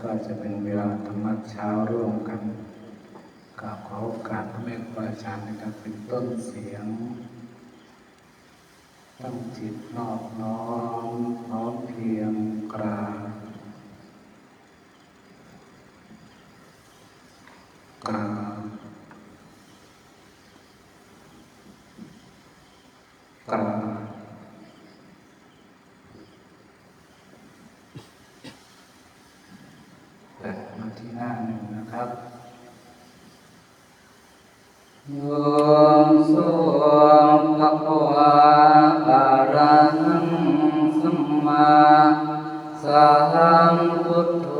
ກໍຈະເປັນເວລາທຳວັດເຊົ້າຮ່ວມກັນ. ກໍຂໍໂອກາດພໍ່ແມ່ຄູບາອາຈານໃນການເປັນຕົ້ນສຽງ ຕັ້ງຈິດນອບນ້ອມ ພ້ອມເພຍງກາບ ກາບ ກາບ ແຕະມາທີ່ໜ້າໜຶ່ງນະຄັບ. ໂຍ ໂສ ພະຄະວາ ອະຣະຫັງ ສຳມາສຳພຸດໂທ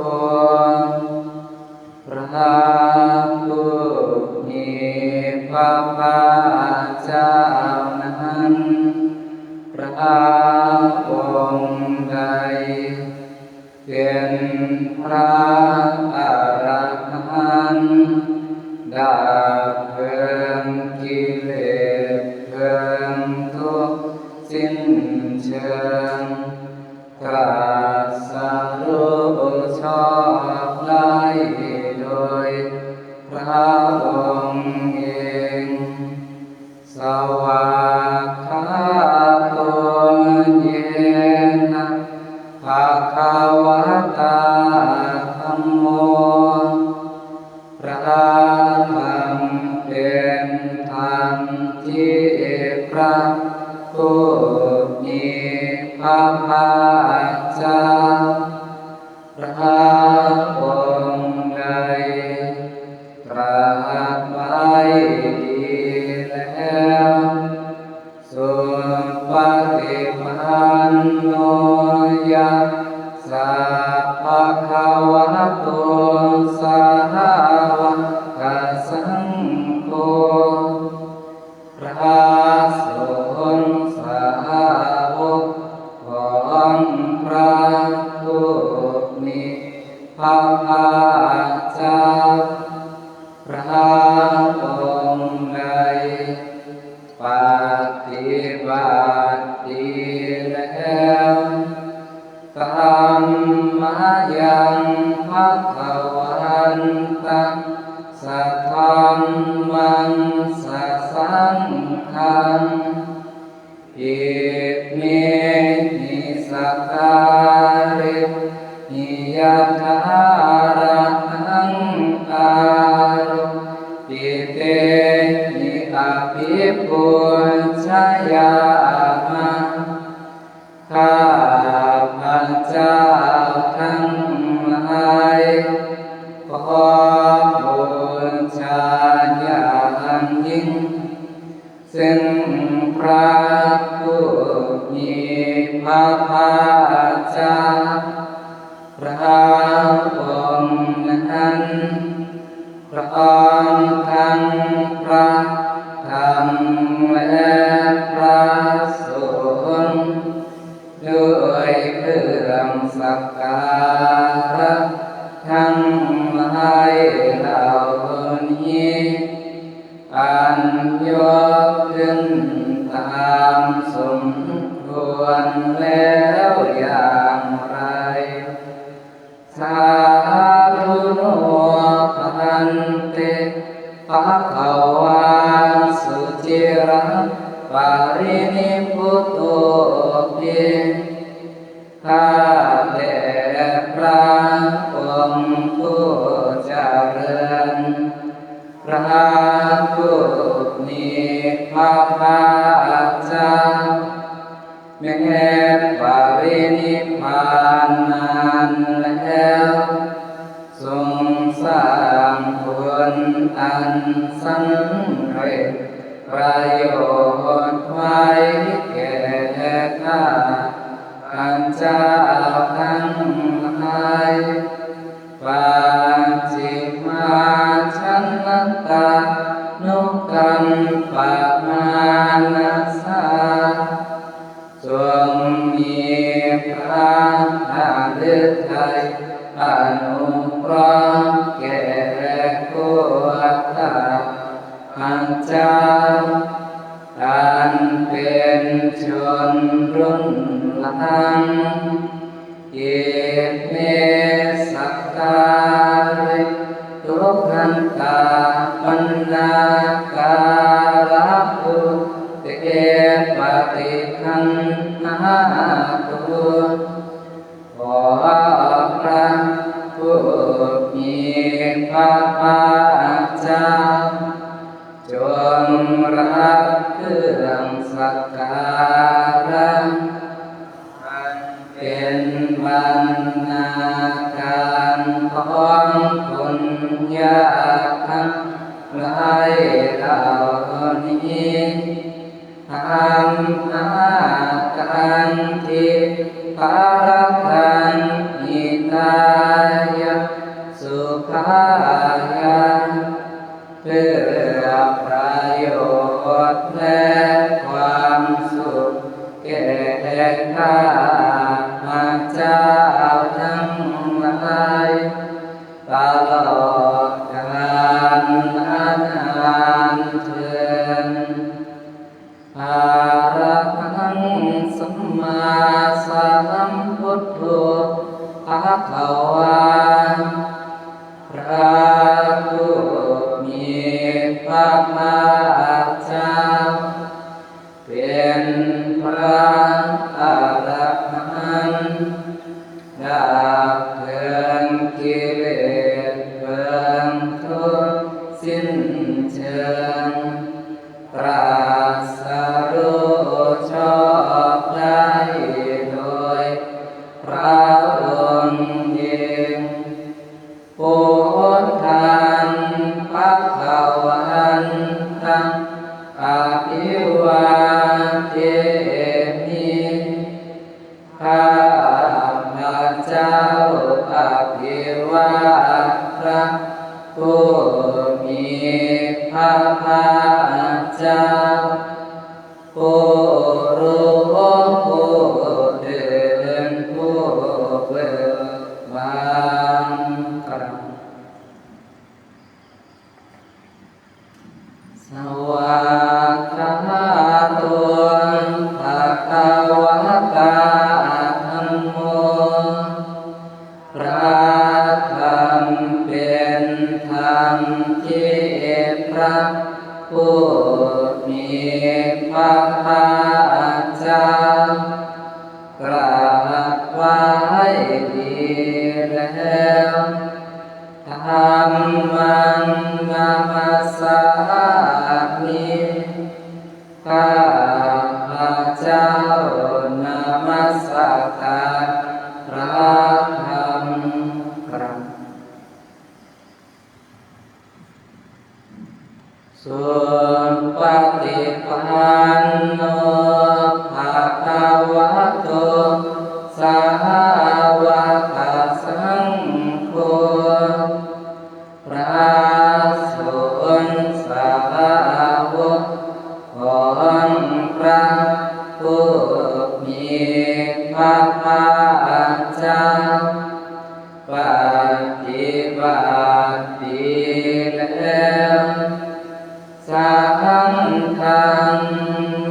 ພະຜູ້ມີພະພາກເຈົ້ານັ້ນ ພະອົງໃດ ເປັນພະອະລະຫັນ ດັບເບິ່ງກິເລດເບິ່ງທຸກສິ້ນເຊີງ ຕຣັດສະຮູ້ຊອບໄດ້ໂດຍພະອົງເອງ. ສະຫວາກຂາໂຕ ເຍນະ ພະຄະວະຕາ ທຳໂມ ພະທຳເປັນທຳທີ່ພະຜູ້ມີພະພາກເຈົ້າ ພະອົງໃດຕລັດໄວ້ດີແລ້ວ ສຸປະຕິປັນໂນ ຍະສະ ພະຄະວະໂຕ ສາວະກະສັງໂຄ ພະສົງສາວົກຂອງພະຜູ້ມີພະພາກເຈົ້າ ພະອົງໃດປະຕິບັດດີແລ້ວ ທຳມະຍັງ ພະຄະວັນຕັງ ສະທຳມັງ ສະສັງຄັງ ອິເມຫິ ສະກາລິຫິ ຍະຖາອະລະຫັງ ອາໂລປິເຕຫິ ອະພິປູຊະຍາມະ ຂ້າພະເຈົ້າທັງຫຼາຍ ຂໍບູຊາຢ່າງຍິ່ງ ເຊິ່ງພະຜູ້ມີພະພາກເຈົ້າ ພະອົງນັ້ນ ພ້ອມທັງພະທຳ ແລະ ພະສົງ ດ້ວຍເຄື່ອງສັກກາລະທັງຫຼາຍເຫຼົ່ານີ້ ອັນຍົກຂຶ້ນຕາມສົມຄວນແລ້ວຢ່າງໃດ. ສາທຸໂນ ພັນເຕ ພະຄະວາ ສຸຈິລັງ ປະລິນິບພຸດໂຕ ປິ ຂ້າແດ່ພະອົງຜູ້ຈະເລີນ ພະຜູ້ມີພະພາກເຈົ້າ ແມ່ນປະລິນິບພານນານແລ້ວ ຊົງສ້າງບຸນອັນສຳເລັດປະໂຫຍດໄວ້ແກ່ຂ້າພະເຈົ້າທັງຫຼາຍ ປັດຈິມາຈັນນະຕານຸກຳປະມານະສາ ຈົ່ງມີພະຫະລຶໄທອະນຸເຄາະແກ່ພວກຂ້າພະເຈົ້າ ອັນເປັນຊົນລຸ້ນຫຼັງ ອິເມສະ ກາລິ ຕຸຄັນຕາ ປັນນາກາລະ ອຸເຕ ປະຕິຄັນຫາຕຸ ຂໍພະຜູ້ມີພະພາກເຈົ້າ ຈົ່ງຮັບເຄື່ອງສັກກາລະ ອັນເປັນບັນນາການຂອງຄຸນຍາທັງຫຼາຍເຫຼົ່ານີ້ ທຳມະຄັນທິ ພະລະຄັນຫິຕາຍະ ສຸຂາຍະ ເພື່ອປະໂຫຍດ ແລະ ຄວາມສຸກແກ່ຂ້າພະເຈົ້າທັງຫຼາຍ ຕະຫຼອດການອານນານເທີນ. ອະລະຫັງ ສຳມາສຳພຸດໂທ ພະຄະວາ ພະຜູ້ມີພະພາກເຈົ້າ ເປັນພະອະລະຫັນ ດັບເຄື່ອງກິເລດເບື້ອງທຸກສິ້ນເຊີງ ຕຣັດສະຮູ້ຊອບໄດ້ໂດຍພະອົງເອງ ພຸດທັງ ພະຄະວັນຕັງ ອະພິວາເທມິ ຂ້າພະເຈົ້າອະພິວາດພະຜູ້ມີພະພາກເຈົ້າ ຜູ້ຮູ້ ຜູ້ຕື່ນ ຜູ້ເບີກບານ. ສະວາກຂາໂຕ ພະຄະວະຕາ ທຳໂມ ພະທຳເປັນທຳທີ່ພະຜູ້ມີພະພາກເຈົ້າ ຕລັດໄວ້ດີແລ້ວ. ທຳມັງ ນະມັດສາມິ ຂ້າພະເຈົ້ານະມັດສະການພະທຳ. ສຸປະຕິປັນໂນ ພະຄະວະໂຕ ສາວະກະສັງໂຄ ພະສົງສາວົກຂອງພະຜູ້ມີພະພາກເຈົ້າ ປະຕິບັດດີແລ້ວ. ສັງຄັງ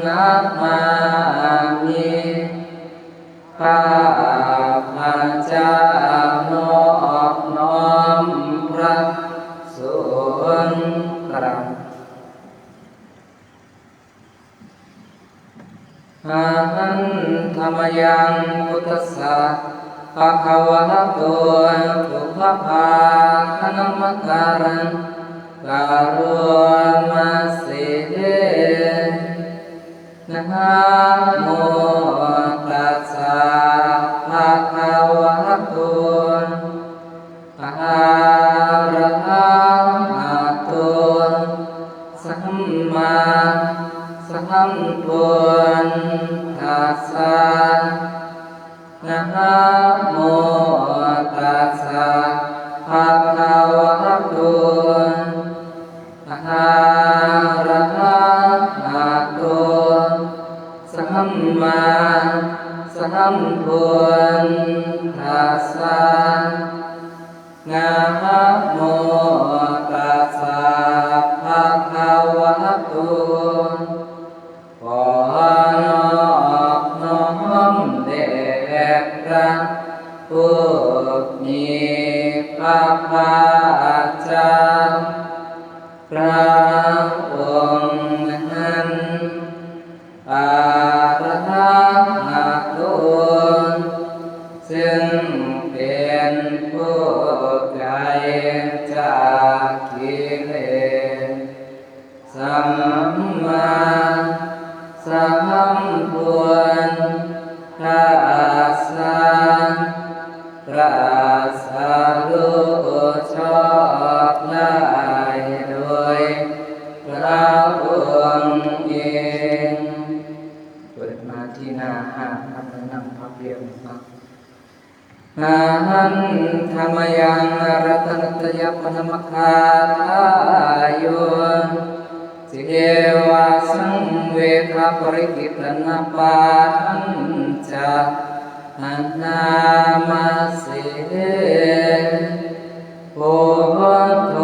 ນະມາມິ ຂ້າພະເຈົ້ານອບນ້ອມພະສົງ. ອະຫັງ ທຳມະຍັງ ພຸດທັດສະ ພະຄະວະໂຕ ປຸບພະພາຄະນະມະກາລັງ ກະໂຣມະເສ. ນະໂມຕັດສະ ພະຄະວະໂຕ ອະຣະຫະໂຕ ສຳມາສຳພຸດທັດສະ. ນະໂມຕັດສະ ພະຄະວະໂຕ ອະຣະຫະໂຕ ສຳມາສຳພຸດທັດສະ. ນະໂມຕັດສະ ພະຄະວະໂຕ ຂໍນອບນ້ອມແດ່ພະຜູ້ມີ ພະພາເຈົ້າ ພະອົງນັ້ນ ອະລະຫະໂຕ ຊຶ່ງເປັນຜູ້ໄກຈາກກິເລດ ສຳມາສຳພຸດທັດສະ ຕຣັດສະຮູ້ຊອບໄດ້ໂດຍພະອົງເອງ. ເປີດມາທີ່ໜ້າຫ້າ ນຳນັ່ງພັກວຽງເນາະ. ອະຫັງ ທຳມະຍັງ ລັດຕະນະຕະຍະປະນະມະຄາທາໂຍ ເຈວະສັງເວຄະປະລິກິຕະນະປາຫັນຈະ ອະນາມະເສ ພຸດໂທ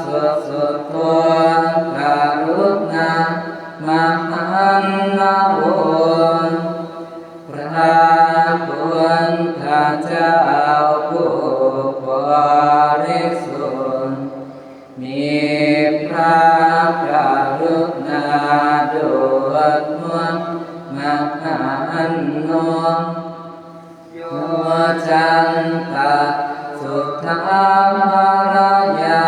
ສຸສຸໂທ ກະລຸນາມະຫັນນະໂອ ພະພຸດທະເຈົ້າຜູ້ບໍລິສຸດ ມີພະກະລຸນາໂດດໜ່ວຍມະຫັນໂນ ໂຍຈັນຕະສຸທາພະລະຍາ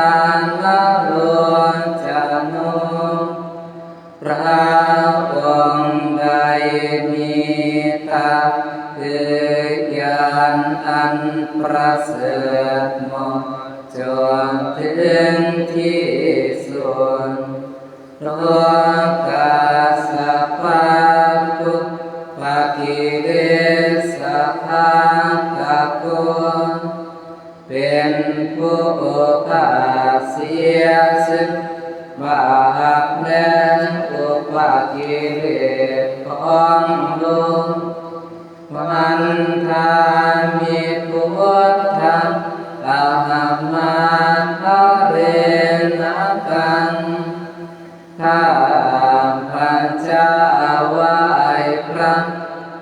ນະໂລຈະໂນ ພະອົງໄດ້ມີຕາຄືຍານອັນປະເສີດໝົດຈົນເຖິງທີ່ສຸດ ໂລກັດສະປາດປຸບປະກິເລສະພະກະໂກ ເປັນຜູ້ປາດເສຍຊຶ່ງບາບ ແລະ ອຸປະກິເລດຂອງໂລກ ວັນທາມິພຸດທະ ອະຫັງ ມາຄະເລນະກັງ ຂ້າພະເຈົ້າໄຫວ້ພະ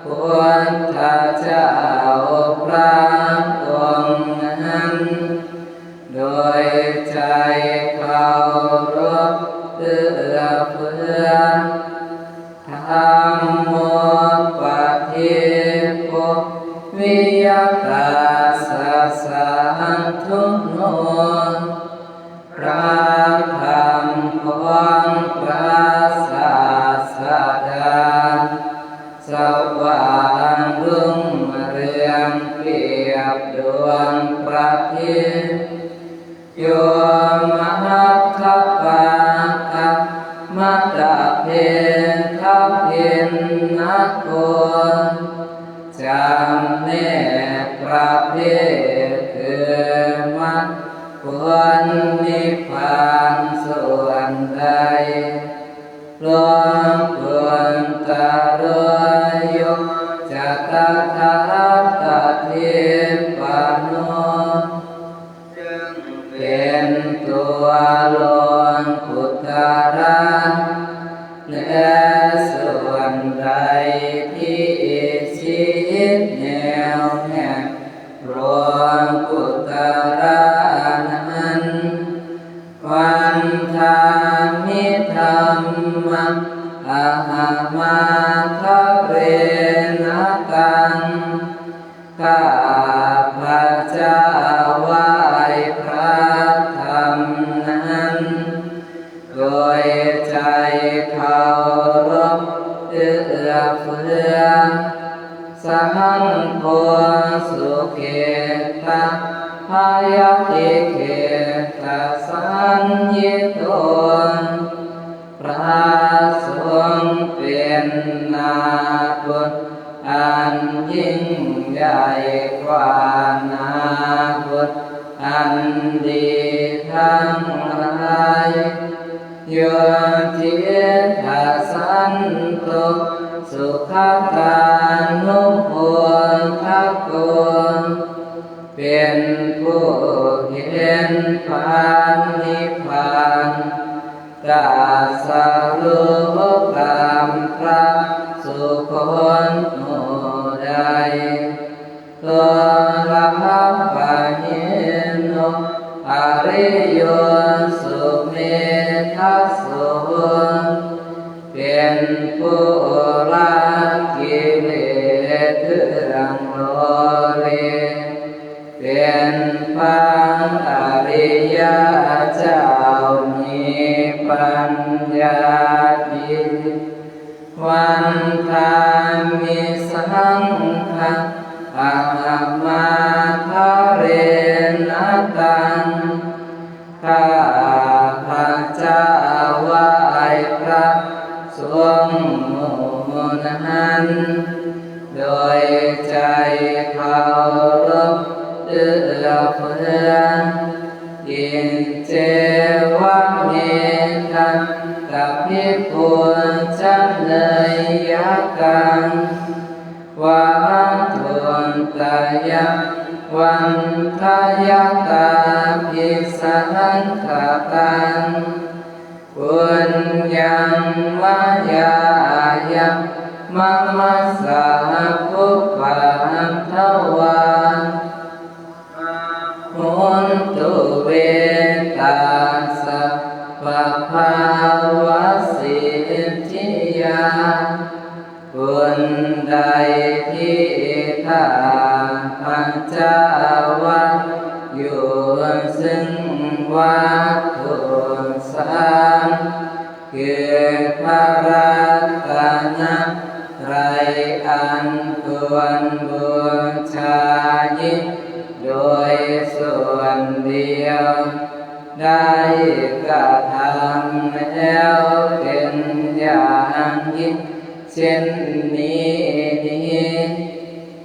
ພຸດທະເຈົ້າພະອົງນັ້ນ ໂດຍໃຈເຄົາລົບເອື້ອເຟື້ອ ທຳໂມ ປະທີໂພ ວິຍະຕາສະ ສັນທຸໂນ ພະທຳຂອງພະສາສະດາ ສະຫວ່າງລຸ່ງເຮືອງປຽບດວງພະທິດ ໂຍມະຫັດຖະປາຄະ ມະຕະເພທະພິນນະໂກ ຈຳແນກປະເພດຄື ມັກຜົນນິບພານສ່ວນໃດ ໂລກຸດຕະໂລ ໂຍ ຈະຕະຖາຄະຕິປາໂນ ເປັນຕົວໂລກຸດຕະລາ ແລະ ສ່ວນໃດທີ່ຊິເຮັດແນວແຫ່ງໂລກຸດຕະລານັ້ນ ວັນທາມິທຳມັງ ອະຫັງ ມາຄະເລນະກັງ ຂ້າພະເຈົ້າໄຫວ້ພະທຳນັ້ນ ໂດຍໃຈເຄົາລົບເອື້ອເຟື້ອ ສັງໂຄ ສຸເຂຕະ ພະຍາທິເຂຕະສັນຍິໂຕ ພະສົງເປັນນາບຸດອັນຍິ່ງໃຫຍ່ກວ່ານາບຸດອັນດີທັງຫຼາຍ ໂຍທິດຖະສັນໂຕ ສຸຂະຕານຸໂພຄະໂກ ເປັນຜູ້ເຫັນພານນິບພານ ຕຣັດສະຮູ້ກຳພະສຸຄົນຜູ້ໃດ ໂຕລະຫະປະເຫ ລິໂຍສຸເມທະໂສ ເປັນຜູ້ລະກິເລດເຄື່ອງໂລເລ ເປັນພະອະລິຍະເຈົ້າມີປັນຍາດີ ວັນທາມິສັງຄະ ອະມາທະເຣນະຕັງ ຂ້າພະເຈົ້າໄຫວ້ພະສົງໝູ່ນັ້ນ ໂດຍໃຈເຄົາລົບເອື້ອເຟື້ອ ອິເຈວະເມທັງ ກະພິປູຊະເນີຍະກັງ ວາຕຸນຕະຍະວັນທະຍະຕາພິສັງຄະຕັງ ປຸນຍັງມະຍາຍະມະມັດສາປຸບປາທະວາ ໂຫນຕຸເວຕາສັບພະພາວະສິດທິຍາ ບຸນໃດທີ່ຂ້າພະເຈົ້າວ່າຢູ່ເຊິ່ງວັດຖຸສາມ ຄືພະລັດຕະນະໄຕ ອັນຄວນບູຊາຍິງໂດຍສ່ວນດຽວ ໄດ້ກະທຳແລ້ວເປັນຢ່າງຍິ່ງເຊັ່ນນີ້ນີ້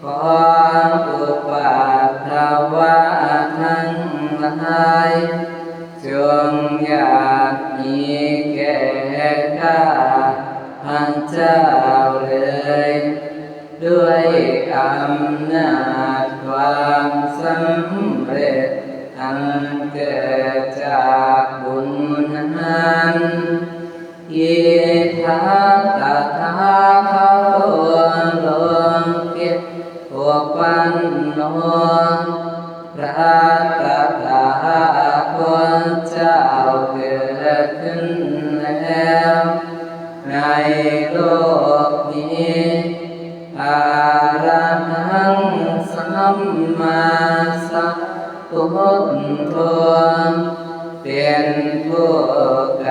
ຂໍອຸປັດຖະວະທັງຫຼາຍ ຈົ່ງຢ່າມີແກ່ຂ້າພະເຈົ້າເລີຍ ດ້ວຍອຳນາດຄວາມສຳເລັດອັນເກີດຈາກບຸນນັ້ນ ອິທັງຕະຖາຄະໂຕ ໂລກິ ອຸປັນໂນ ພະຕະຖາຄົດເຈົ້າເກີດຂຶ້ນແລ້ວໃນໂລກນີ້ ອະລະຫັງ ສຳມາສຳພຸດໂທ ເປັນຜູ້ໄກ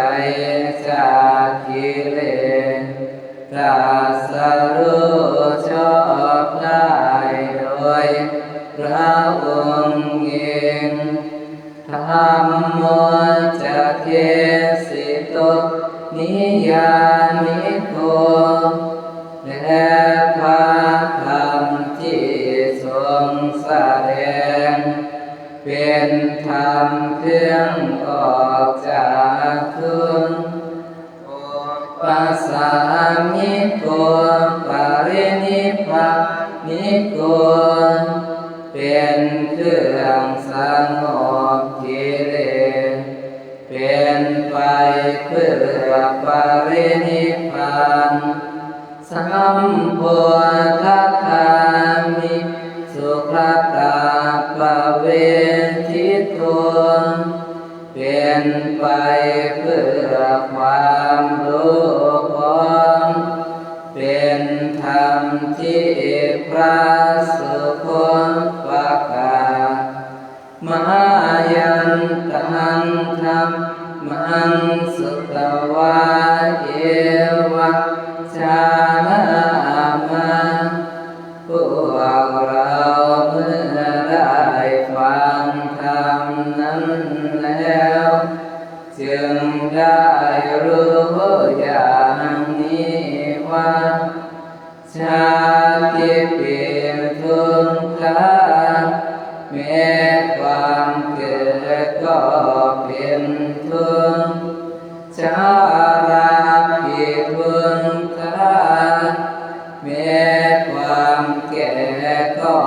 ຈາກກິເລດ ຕະສະຮູ້ຊອບໄດ້ໂດຍພະອົງເອງ ທຳໂມ ຈະເທສິໂຕ ນິຍາມິໂກ ແລະ ພະທຳທີ່ຊົງສະແດງ ເປັນທຳເຄື່ອງອອກຈາກທຸກ ປະສາມິໂກ ປະລິນິບພານິໂກ ເປັນເຄື່ອງສະຫງົບກິເລດ ເປັນໄປເພື່ອປະລິນິບພານ ສຳໂພທະຄາມິ ສຸຄະຕາປະເວທິໂຕ ເປັນໄປເພື່ອຄວາມຮູ້ພ້ອມ ເປັນທຳທີ່ພຣະສຸຄົນປະກາດ ມະຫາຍັນຕັງທຳມັງສຸຕະວາ ເອວັງຈານາມາ ພວກເຮົາເມື່ອໄດ້ຟັງທຳນັ້ນແລ້ວ ຈຶ່ງໄດ້ຮູ້ຢ່າງນີ້ວ່າ ຊາຕິປິທຸກຂະ ແມ້ຄວາມເກີດກໍເປັນທຸກ ຊະລາປິທຸກຂະ ແມ້ຄວາມແກ່ກໍ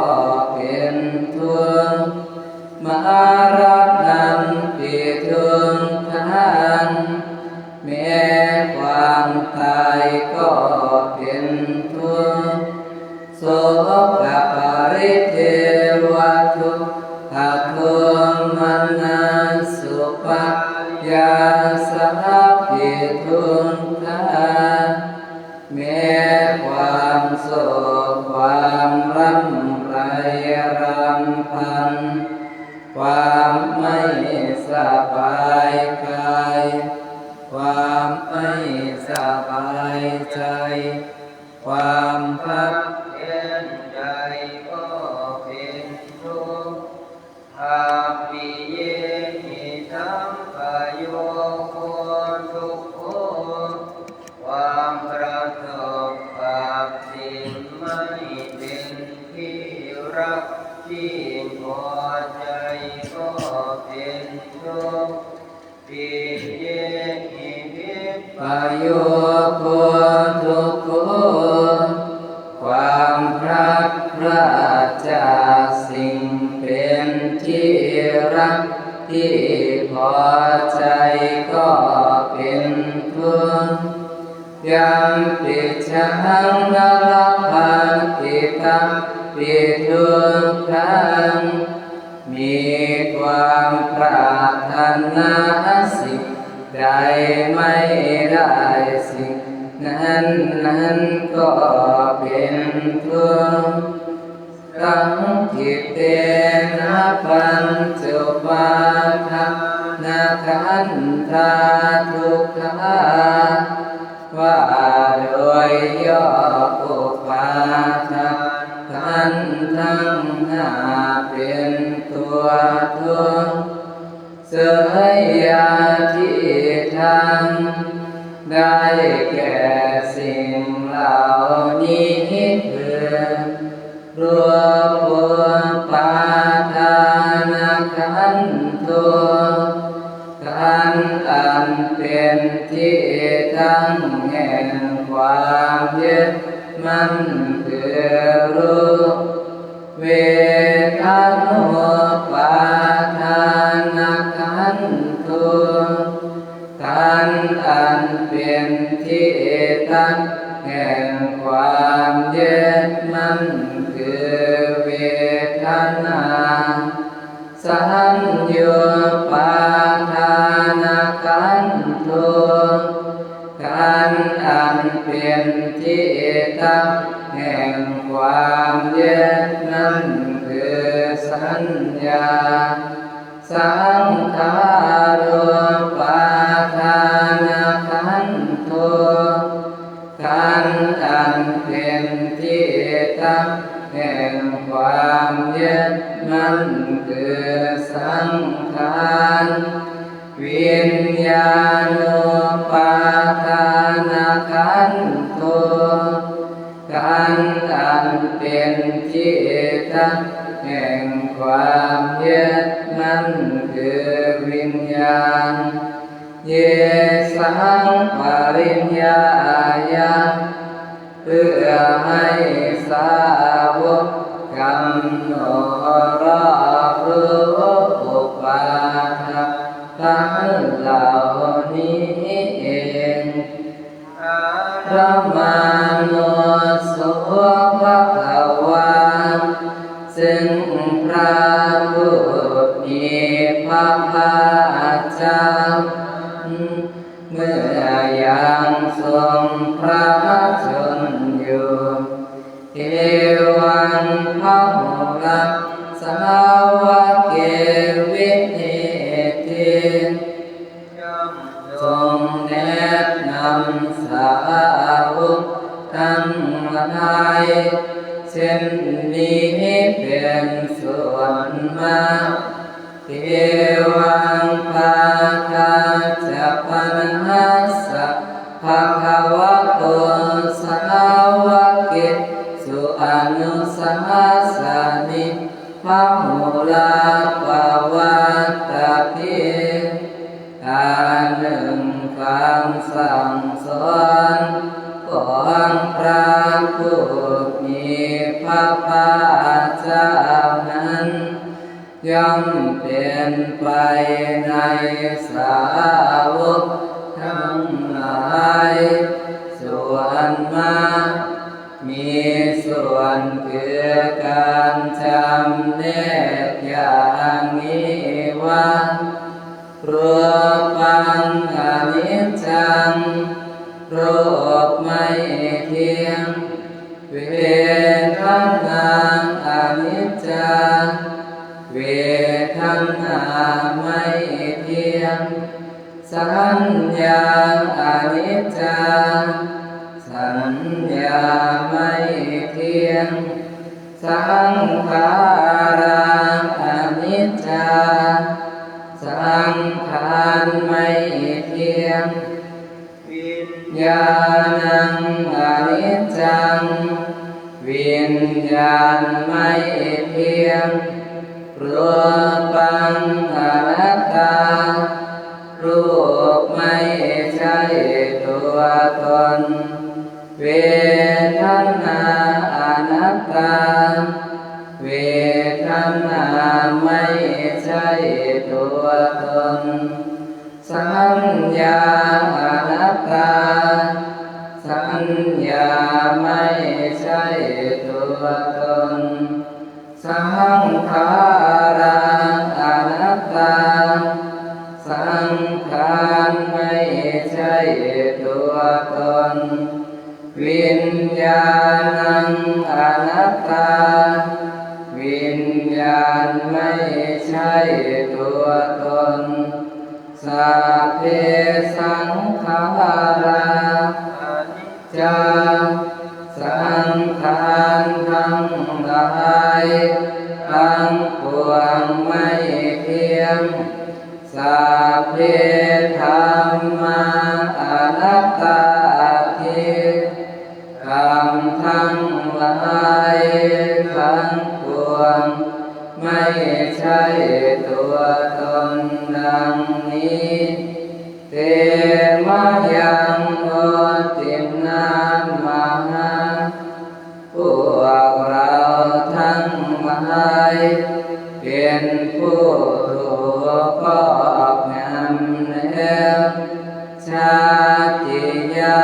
ເປັນທຸກ ມະລະນຳປິທຸກຂັງ ແມ້ຄວາມຕາຍກໍເປັນທຸກ ໂສກະປະລິເທວະທຸກຂະ ໂທມະນັດສຸປາຍາສາປິທຸກຂາ ແມ້ຄວາມໂສກຄວາມລຳໄລລຳພັນ ຄວາມໄມ່ສະບາຍກາຍ ຄວາມໄມ່ສະບາຍໃຈ ຄວາມຄັບແຄ້ນໃຈກໍເປັນທຸກ ທຳມິເຍຫິ ທຳປະໂຍໂຄ ທຸກໂຄ ຄວາມປະສົບກັບສິ່ງໄມ່ເປັນທີ່ຮັກທີ່ພໍໃຈກໍເປັນທຸກ ປິເຍຫິວິບປະໂຍໂຄ ທຸກໂຄ ຄວາມພລັດພລາກຈາກສິ່ງເປັນທີ່ຮັກທີ່ພໍໃຈກໍເປັນທຸກ ຍັມປິສັງນະລະພັດຕິຕັບປິທຸກຂັງ ມີຄວາມປາດຖະໜາສິ່ງໃດໄມ່ໄດ້ສິ່ງນັ້ນ ນັ້ນກໍເປັນທຸກ ສັງກິເຕນະປັນຈຸປາທານະຂັນທາທຸກຂາ ວ່າໂດຍຫຍໍ້ອຸປາທານຂັນທັງຫ້າເປັນຕົວທຸກ ເສຍຢາທິທັງ ໄດ້ແກ່ສິ່ງເຫຼົ່ານີ້ຄື ຮູບອຸປາທານະຂັນທຸກ ຂັນອັນເປັນທີ່ຕັ້ງແຫ່ງຄວາມຍຶດໝັ້ນຄືຮູບ ເວທະນູປາທານະຂັນທຸກ ຂັນອັນເປັນທີ່ຕັ້ງແຫ່ງຄວາມຍຶດໝັ້ນຄືເວທະນາ ສັນໂຍປາທານະຂັນທຸກ ຂັນອັນເປັນທີ່ຕັ້ງແຫ່ງຄວາມຍຶດໝັ້ນຄືສັນຍາ ສັງຂາຣູປາທານະຂັນທຸກ ຂັນອັນເປັນທີ່ຕັ້ງແຫ່ງຄວາມຍຶດໝັ້ນຄືສັງຂານ ວິນຍານູປາທານະຂັນທຸກ ຂັນອັນເປັນທີ່ຕັ້ງແຫ່ງຄວາມຍຶດໝັ້ນຄືວິນຍານ ເຢສັງປະລິນຍາຍາ ເພື່ອໃຫ້ສາວົກກຳນົດຮອບຮູ້ອຸປາທານທັງເຫຼົ່ານີ້ເອງ ທາມານຸສໂສພະຄະວາ ຊຶ່ງພະຜູ້ມີພະພາກເຈົ້າ ເມື່ອຍັງຊົງພະຊົນຢູ່ ເອວັງພະໂມລະສາວະເກວິເນຕິ ຍ່ອມຊົງແນະນຳສາວົກທັງຫຼາຍ ເຊັ່ນນີ້ເປັນສ່ວນມາກ ເອວັງພະຄາສະປະນະຫາສະ ພະຄະວະໂຕ ສາວະເກສຸ ອະນຸສາສະນິ ພະໂມລາປະວັດຕະຕິ ອັນໜຶ່ງຄຳສັ່ງສອນຂອງພະຜູ້ມີພະພາກເຈົ້ານັ້ນ ຍ່ອມເປັນໄປໃນສາວົກທັງຫຼາຍສ່ວນມາກ ມີສ່ວນຄືການຈຳແນກຢ່າງນີ້ວ່າ ຮູປັງອະນິດຈັງ ຮູບໄມ່ທ່ຽງ ເວທະນາອະນິດຈາ ເວທະນາໄມ່ທ່ຽງ ສັນຍາອະນິດຈາ ສັນຍາໄມ່ທ່ຽງ ສັງຂາຣາອະນິດຈາ ສັງຂານໄມ່ທ່ຽງ ວິນຍານັງອະນິດຈັງ ວິນຍານໄມ່ທ່ຽງ ຮູປັງອະນັດຕາ ຮູບໄມ່ໃຊ່ຕົວຕົນ ເວທະນາອະນັດຕາ ເວທະນາໄມ່ໃຊ່ຕົວຕົນ ສັນຍາອະນັດຕາ ສັນຍາໄມ່ໃຊ່ຕົວຕົນ ສັງຂາຣາອະນັດຕາ ສັງຂານໄມ່ໃຊ່ຕົວຕົນ ວິນຍານັງອະນັດຕາ ວິນຍານໄມ່ໃຊ່ຕົວຕົນ ສັບເພສັງຂາຣາ ອະນິດຈາ ສັງຂານທັງຫຼາຍທັງປວງໄມ່ທ່ຽງ ສັບເພທຳມາອະນັດຕາຕິ ກຳທັງຫຼາຍທັງປວງ ໄມ່ໃຊ່ຕົວຕົນດັ່ງນີ້ ເຕມະຍັງໂອຕິນນາມະຫາ ພວກເຮົາທັງຫຼາຍ ເປັນຜູ້ຖືກຄອບງຳແລ້ວ ຊາຕິຍາ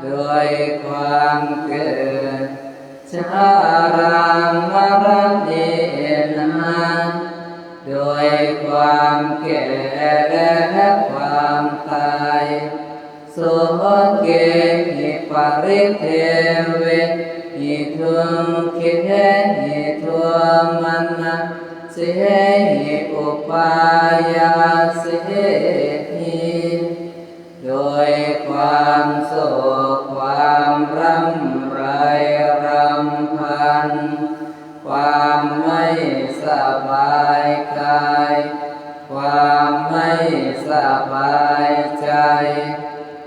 ໂດຍຄວາມເກີດ ຊະລາມະລະນີນາ ໂດຍຄວາມແກ່ແລະຄວາມຕາຍ ໂສເກຫິປະລິເທເວຫິ ທຸກເຂຫິໂທມະນະເສຫິ ອຸປາຍາເສຫິ ໂດຍຄວາມໂສກຄວາມລຳໄລລຳພັນ ຄວາມໄມ່ສະບາຍກາຍ ຄວາມໄມ່ສະບາຍໃຈ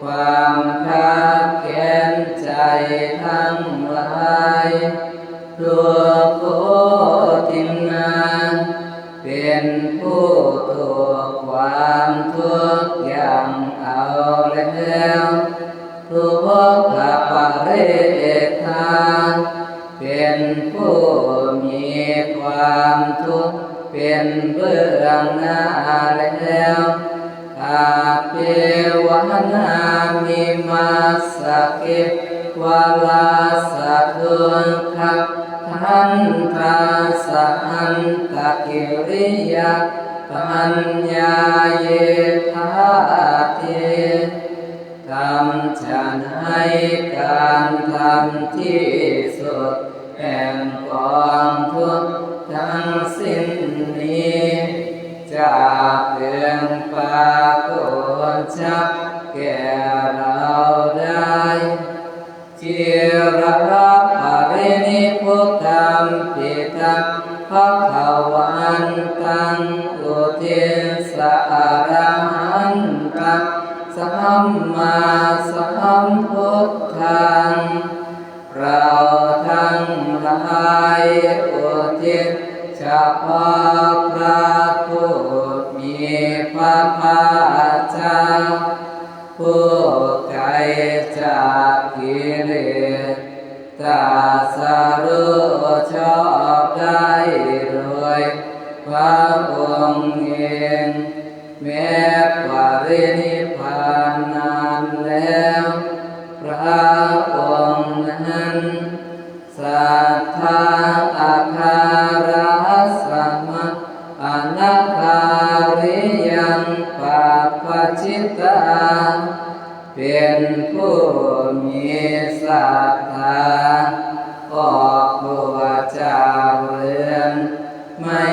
ຄວາມຄັບແຄ້ນໃຈທັງຫຼາຍ ທຸກໂຄຕິນນາ ເປັນຜູ້ຖືກຄວາມທຸກຢ່າງເອົາແລ້ວ ທຸກຂະປະເຣທາ ເປັນຜູ້ມີຄວາມທຸກເປັນເບື້ອງໜ້າແລ້ວ ອະເປວະນາມິມັດສະເກ ວະລາສະທຸກຂະ ທັນທາສະ ອັນຕະກິລິຍະ ປັນຍາເຍທາເຕ ກຳຈະໃນການທຳທີ່ສຸດແຫ່ງກອງທຸກທັງສິ້ນນີ້ ຈະເພິ່ງປາກົດຊັບແກ່ເຮົາໄດ້ ຈິລະປະລິນິພຸດທັງປິຕັງ ພະຄະວັນຕັງ ອຸທິດສະອະລະຫັນຕັງ ສຳມາສຳພຸດທັງ ເຮົາທັງຫຼາຍອຸທິດສະເພາະພະຜູ້ມີພະພາກເຈົ້າ ຜູ້ໄກຈາກກິເລດ ຕະສະຮູ້ຊອບໄດ້ໂດຍພະອົງເອງ ແມ້ປະລິນິບພານນານແລ້ວ ພຣະອົງນັ້ນ ສັດທາອັກຄະຣະສະມະອະນາຄາລິຍັງປັບພະຈິດຕາ ເປັນຜູ້ມີສັດທາ ອອກບົວຈາວເລື່ອນ ໄມ່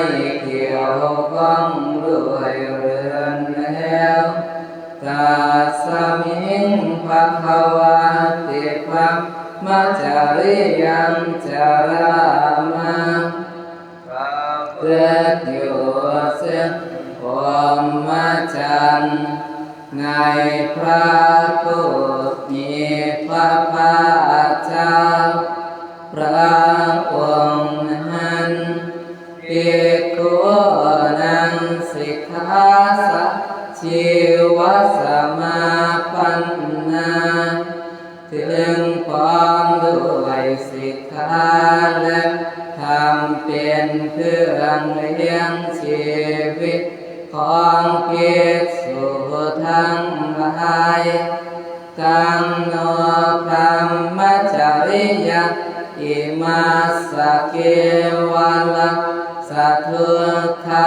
ກ່ຽວຂ້ອງດ້ວຍເລື່ອນແລ້ວ ຕັດສະມິງພະຄະວາຕິພຣະມະຈະລິຍັງຈະຣາມາ ປະພຶດຢູ່ເຊິ່ງພົມມະຈັນ ໃນພຣະຜູ້ມີພຣະພາກເຈົ້າ ພຣະອົງນັ້ນ ພິກຂຸນັງສິກຂາສະ ຊີວະສະມາປັນນາ ເຖິງພ້ອມດ້ວຍສິກຂາ ແລະ ທຳເປັນເຄື່ອງລ້ຽງຊີວິດຂອງພິກສຸທັງຫຼາຍ ຕັງໂນ ພຣະມະຈະລິຍະ ອິມັດສະເກວະລະ ສະທຸກຂະ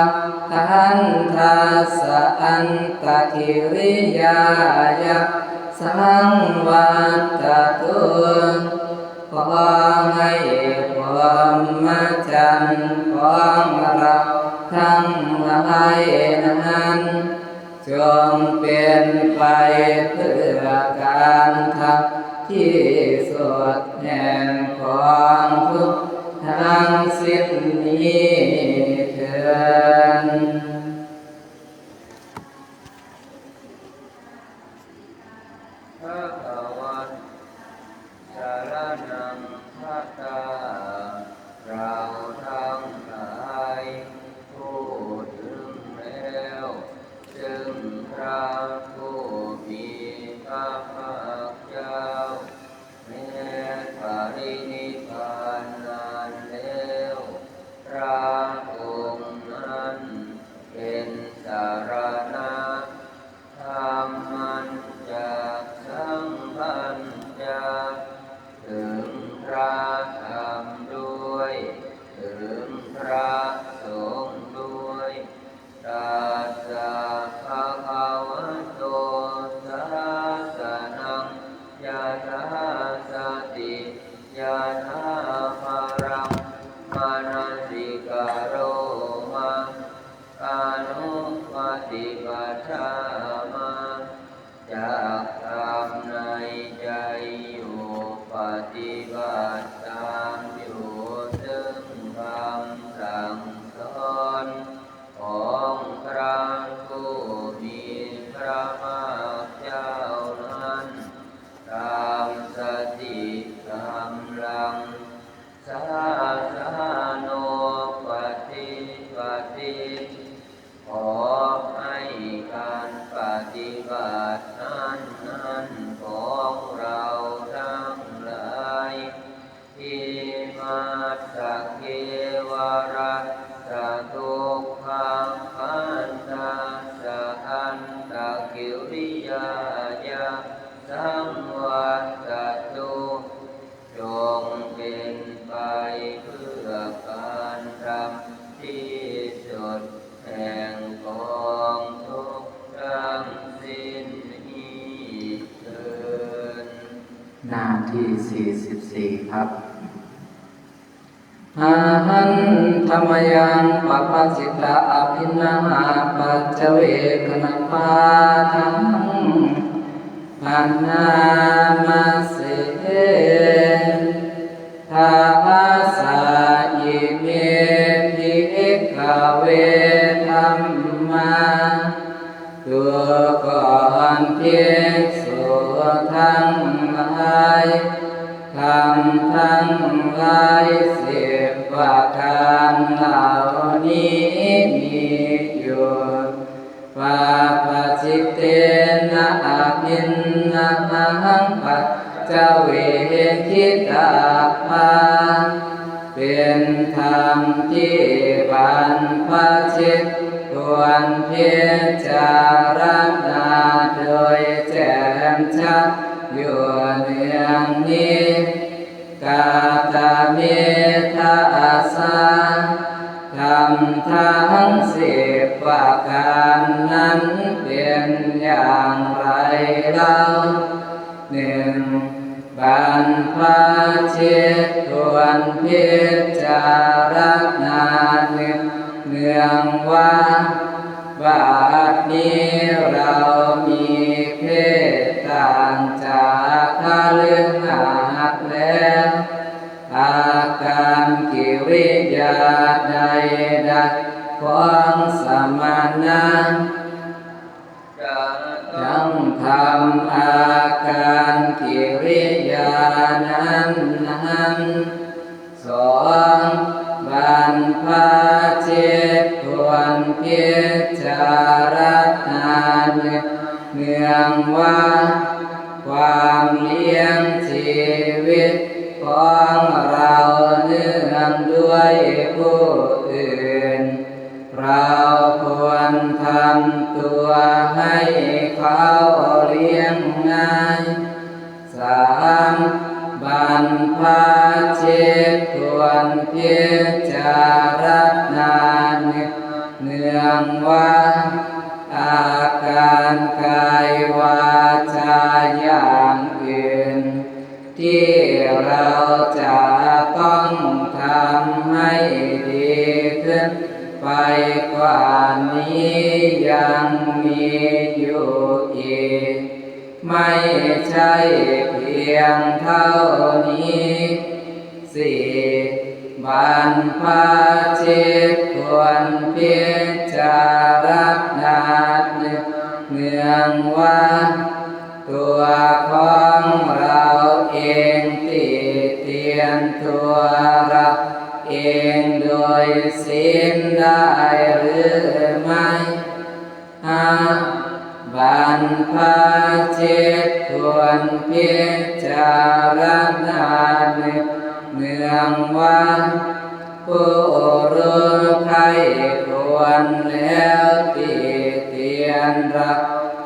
ຄັນທັດສະ ອັນຕະກິລິຍາຍະ ສັງວັດຕະຕຸ ຂໍໃຫ້ພົມມະຈັນຂອງເຮົາທັງຫຼາຍນັ້ນ ຈົ່ງເປັນໄປເພື່ອການທັບທີ່ສຸດແຫ່ງກອງທຸກທັງສິ້ນນີ້ເທີ້ນ. ພະຄະວັນ ສະລະນັງ ພັດຕາ ເຮົາທັງຫຼາຍຮູ້ເຖິງແລ້ວ ເຊິ່ງພຣະຜູ້ມີພຣະພາກເຈົ້າ ແມ້ປະລິນິບພານນານແລ້ວ ພຣະອົງນັ້ນເປັນສະລະນະ ທຳມັນຈາ ສັງຄັນຈາ ເຖິງພຣະທຳດ້ວຍ ເຖິງພຣະສົງດ້ວຍ ຕັດສະ ພະຄະວະໂຕ ສາສະນັງ ຍະຖາສະຕິ ຍະຖາພະລັງ ມະນະສິກາໂຣມະ ອະນຸປະຕິປະທາມາ ຈັກທຳໃນໃຈຢູ່ ປະຕິບັດຕາມຢູ່ ເຊິ່ງຄຳສັ່ງສອນຂອງພຣະຜູ້ມີພຣະພາກເຈົ້ານັ້ນ ຕາມສະຕິກຳລັງ ສາສະໂນປະຕິປະຕິດ ຂໍໃຫ້ການປະຕິບັດນັ້ນໆຂອງເຮົາທັງຫຼາຍ ອິມັດສະເກວະລະ ສະຕຸກຂະຄັນທັດສະ ອັນຕະກິລິຍາຍະ ສັງວັດຕະຕຸ ຈົ່ງເປັນໄປເພື່ອການດຳທີ່ສຸດແຫ່ງກອງທຸກທັງສິ້ນນີ້ເທີ້ນ. ໜ້າທີສີ່ສິບສີ່ ຄັບ. ອາຫັນທະມະຍັງ ປະພະຈິດຕະອະພິນນະຫາປັດຈະເວກະນະປາທັງ ພະນາມະເສ ທາສາອິເມ ພິກຂະເວ ທຳມາ ດູກ່ອນພິກສຸທັງຫຼາຍ ທຳທັງຫຼາຍສິບປະການເຫຼົ່ານີ້ມີຢູ່ ປະພະຈິດເຕນະ ອະພິນນະຫັງ ປັດຈະເວກິຕະພາ ເປັນທຳທີ່ບັນພະຈິດຄວນພິຈາລະນາໂດຍແຈ່ມຈະ ຢູ່ເນືອງນີ້ ກາຕະເມທະອາສາ ທຳທັງສິບປະການນັ້ນເປັນຢ່າງໃດເລົ່າ? ໜຶ່ງ ບັນພະຊິດຄວນພິຈາລະນາເນືອງວ່າ ບັດນີ້ເຮົາມີເພດຕ່າງຈາກຄະລືງາດແລ້ວ ອາການກິລິຍາໃດໆຂອງສະມະນະ ກະຕ້ອງທຳອາການກິລິຍານັ້ນໆ. ສອງ ບັນພະຊິດຄວນພິຈາລະນາເນືອງວ່າ ຄວາມລ້ຽງຊີວິດຂອງເຮົາເນື່ອງດ້ວຍຜູ້ອື່ນ ເຮົາຄວນທຳຕົວໃຫ້ເຂົາລ້ຽງງ່າຍ. ສາມ ບັນພະຊິດຄວນພິຈາລະນາເນືອງວ່າ ອາການກາຍວາຈາຢ່າງອື່ນ ທີ່ເຮົາຈະຕ້ອງທຳໃຫ້ດີຂຶ້ນໄປກວ່ານີ້ຍັງມີຢູ່ອີກ ໄມ່ໃຊ່ພຽງເທົ່ານີ້. ສີ່ ບັນພະຊິດຄວນພິຈາລະນາເນືອງວ່າ ຕົວຂອງເຮົາເອງຕິຕຽນຕົວເຮົາເອງໂດຍສິ້ນໄດ້ຫຼືໄມ່? ຫ້າ ບັນພະຊິດຄວນພິຈາລະນາເນືອງວ່າ ຜູ້ຮູ້ໃຄ່ຄວນແລ້ວຕິຕຽນເຮົາ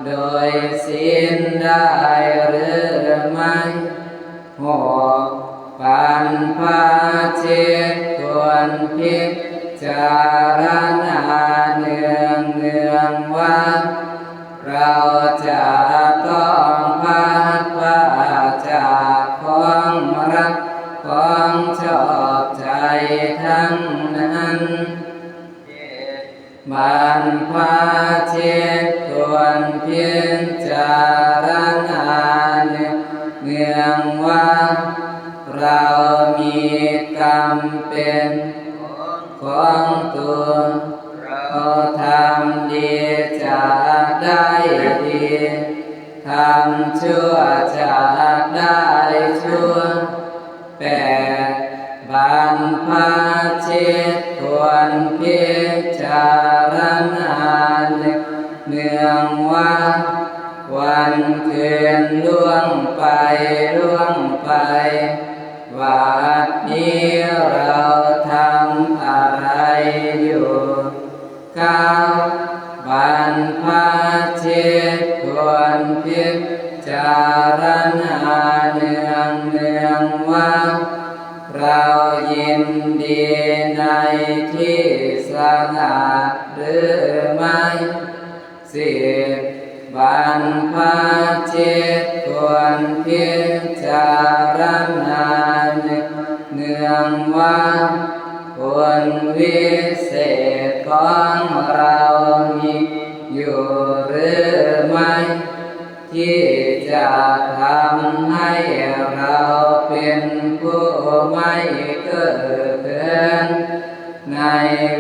ໂດຍສິ້ນໄດ້ຫຼືໄມ່? ຫົກ ບັນພະຊິດຄວນພິຈາລະນາເນືອງວ່າ ເຮົາຈະຕ້ອງພັດພາຈາກຂອງຮັກຂອງຊອບໃຈທັງນັ້ນ. ເຈັດ ບັນພະຊິດຄວນພິຈາລະນາເນືອງວ່າ ເຮົາມີກຳເປັນຂອງຕົວ ເຮົາທຳດີຈະໄດ້ດີ ທຳຊົ່ວຈະໄດ້ຊົ່ວ. ແປດ ບັນພະຊິດຄວນພິຈາລະນາເນືອງວ່າ ວັນຄືນລ່ວງໄປລ່ວງໄປ ວັນນີ້ເຮົາທຳອະໄລຢູ່? ເກົ້າ ບັນພະຊິດຄວນພິຈາລະນາເນືອງວ່າ ເຮົາຍິນດີໃນທີ່ສະຫງັດຫຼືໄມ່? ສິບ ບັນພະຊິດຄວນພິຈາລະນາເນືອງວ່າ ຜົນວິເສດຂອງເຮົາມີຢູ່ຫຼືໄມ່ ທີ່ຈະທຳໃຫ້ເຮົາເປັນຜູ້ໄມ່ເກີດຂຶ້ນ ໃນ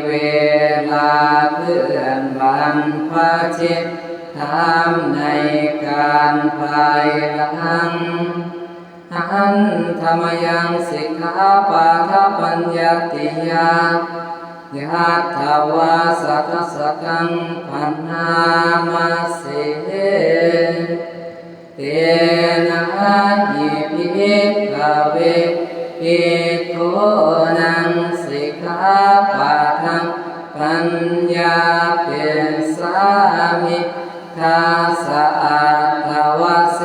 ເວລາເຄື່ອນບັນພະຊິດຖາມໃນການພາຍຫຼັງ? ຫັນທະມະຍັງສິກຂາປະທະປັນຍາຕິຍາ ຍັດຖະວາສະຕະສະກັງພັນນາມະເສ. ເຕນະຫິ ພິກຂະເວ ພິກຂຸນັງສິກຂາປະທັງປັນຍາປິດສາມິ ທັດສະ ອັດຖະວະເສ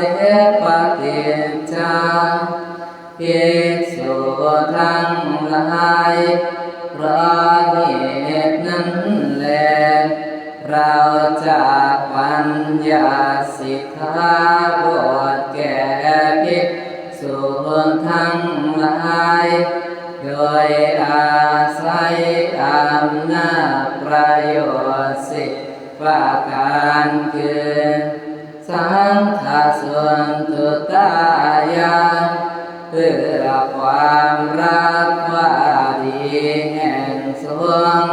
ປະຕິດຈາ ພິກສຸທັງຫຼາຍ ເພາະເຫດນັ້ນແລ ເຮົາຈັກບັນຍັດສິກຂາບົດແກ່ພິກສຸທັງຫຼາຍ ໂດຍອາໄສອຳນາດປະໂຫຍດສິບປະການຄື ສັງຄະສົນຕຸຕາຍາ ເພື່ອຄວາມຮັກວ່າດີແຫ່ງສົງ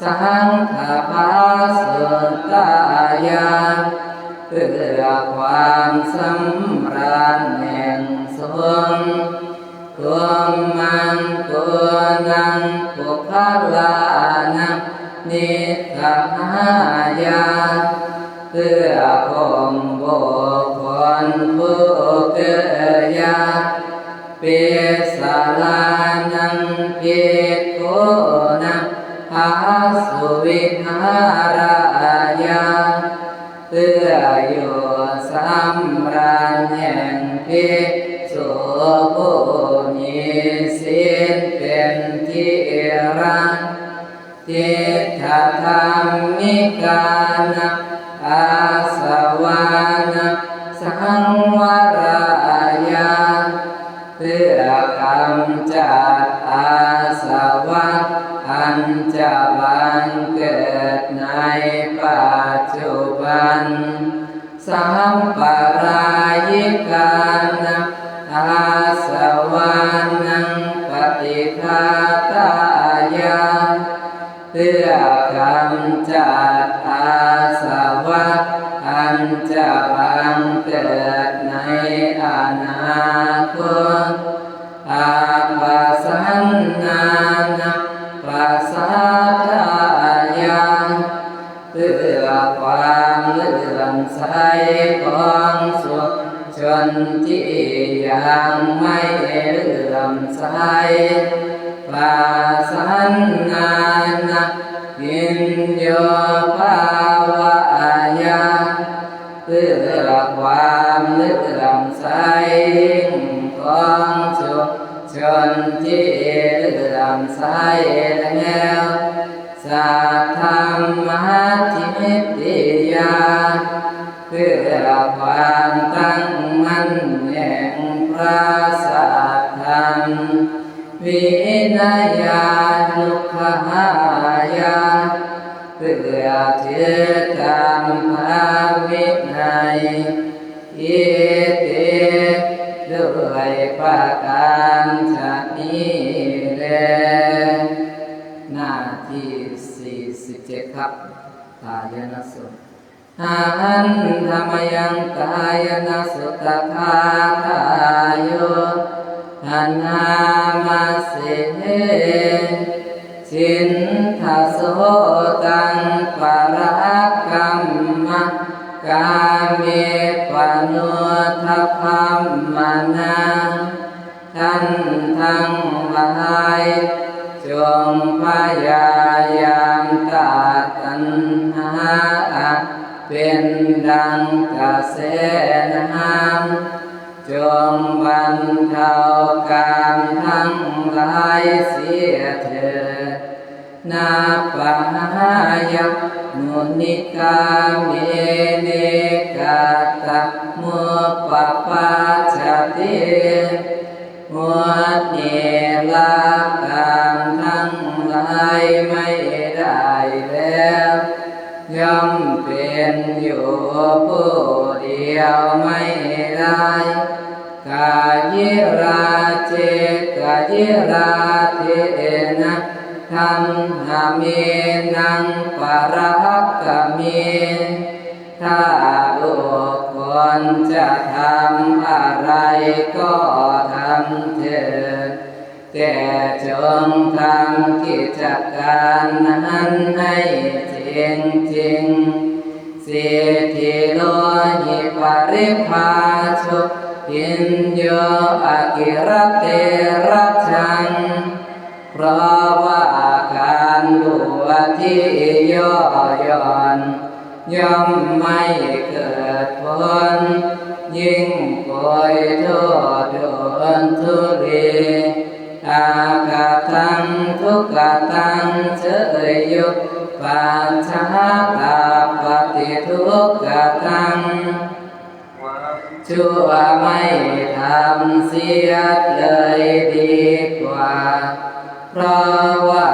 ສັງຄະພາສຸນຕາຍາ ເພື່ອຄວາມສຳລານແຫ່ງສົງ ທຸມມັງຄຸນັງ ປຸກຄະລານັງ ນິກຂະຫາຍາ ເພື່ອຄົງບຸກຄົນຜູ້ເກີດຢາກ ປິດສາລານັງ ພິກຂຸນັງ ພາສຸວິຫາຣາຍາ ເພື່ອຢູ່ສຳລານແຫ່ງພິກສຸຜູ້ມີສິນເປັນທີລັງ ທິດຖະທຳມິການັງ ອາສະວານັງ ສັງວະຣາຍາ ເພື່ອກຳຈັດອາສະວະ ອັນຈະບັງເກີດໃນປັດຈຸບັນ ສຳປະລາຍິການັງ ອາສະວານັງ ປະຕິຄາຕາຍາ ເພື່ອກຳຈັດອາສະວະ ອັນຈະບັງເກີດໃນອະນາຄົດ ອາປະສັນນານັງ ປະສາທາຍາ ເພື່ອຄວາມເຫຼື້ອມໃສຂອງສຸຊົນທີ່ຍັງໄມ່ເຫຼື້ອມໃສ ປະສັນນານັງ ພິນໂຍພາວາຍາ ເພື່ອຄວາມເຫຼື້ອມໃສຂອງສຸຊົນທີ່ເຫຼື້ອມໃສແລ້ວ ສັດທຳມະທິດຕິຍາ ເພື່ອຄວາມຕັ້ງໝັ້ນແຫ່ງພະສັດທຳ ວິນະຍານຸກຂະຫາຍາ ເພື່ອຖືກຳພະວິໄນ ອິຕິ ດ້ວຍປະການຊະນີ້ແລ. ໜ້າທີສີ່ສິບເຈັດຄັບ ກາຍະນະສູດ ອາຫັນທະມະຍັງກາຍະນະສຸຕະຄາທາໂຍ ພະນາມະເສ ຊິນທະໂສຕັງປະລະກຳມະ ກາເມປະນຸດທະພັມມະນາ ທ່ານທັງຫຼາຍ ຈົ່ງພະຍາຍາມຕັດຕັນຫາອັນເປັນດັ່ງກະແສນ້ຳ ຈົ່ງບັນເທົາກາມທັງຫຼາຍເສຍເຖີດ ນາປະຫາຍະມຸນິກາເມ ເນກະຕະມຸບປະປັດຈະຕິ ໝົດເວລາການທັງຫຼາຍໄມ່ໄດ້ແລ້ວ ຍ່ອມເປັນຢູ່ຜູ້ດຽວໄມ່ໄດ້ ກາຍິລາເຈ ກາຍິລາເທນະ ທັນຫະເມ ນັງປະລັກກະເມ ຖ້າບຸກຄົນຈະທຳອະໄລກໍທຳເທີດ ແຕ່ຈົ່ງທຳກິດຈະການນັ້ນໃຫ້ເສັງຈິງ ສິດທິໂລຫິປະລິພາໂຊ ພິນໂຍອະກິລະເຕລະຈັງ ເພາະວ່າການບວດທີ່ຍໍ້ຢ່ອນ ຍ່ອມໄມ່ເກີດຜົນ ຍິ່ງປ່ອຍໂທດດົນທຸລີ ອາກະຕັງທຸກະຕັງ ເຊີຍໂຍ ປັດຊາຕາປະຕິທຸກກະຕັງ ຄວາມຊົ່ວໄມ່ທຳເສຍເລີຍດີກວ່າ ເພາະວ່າ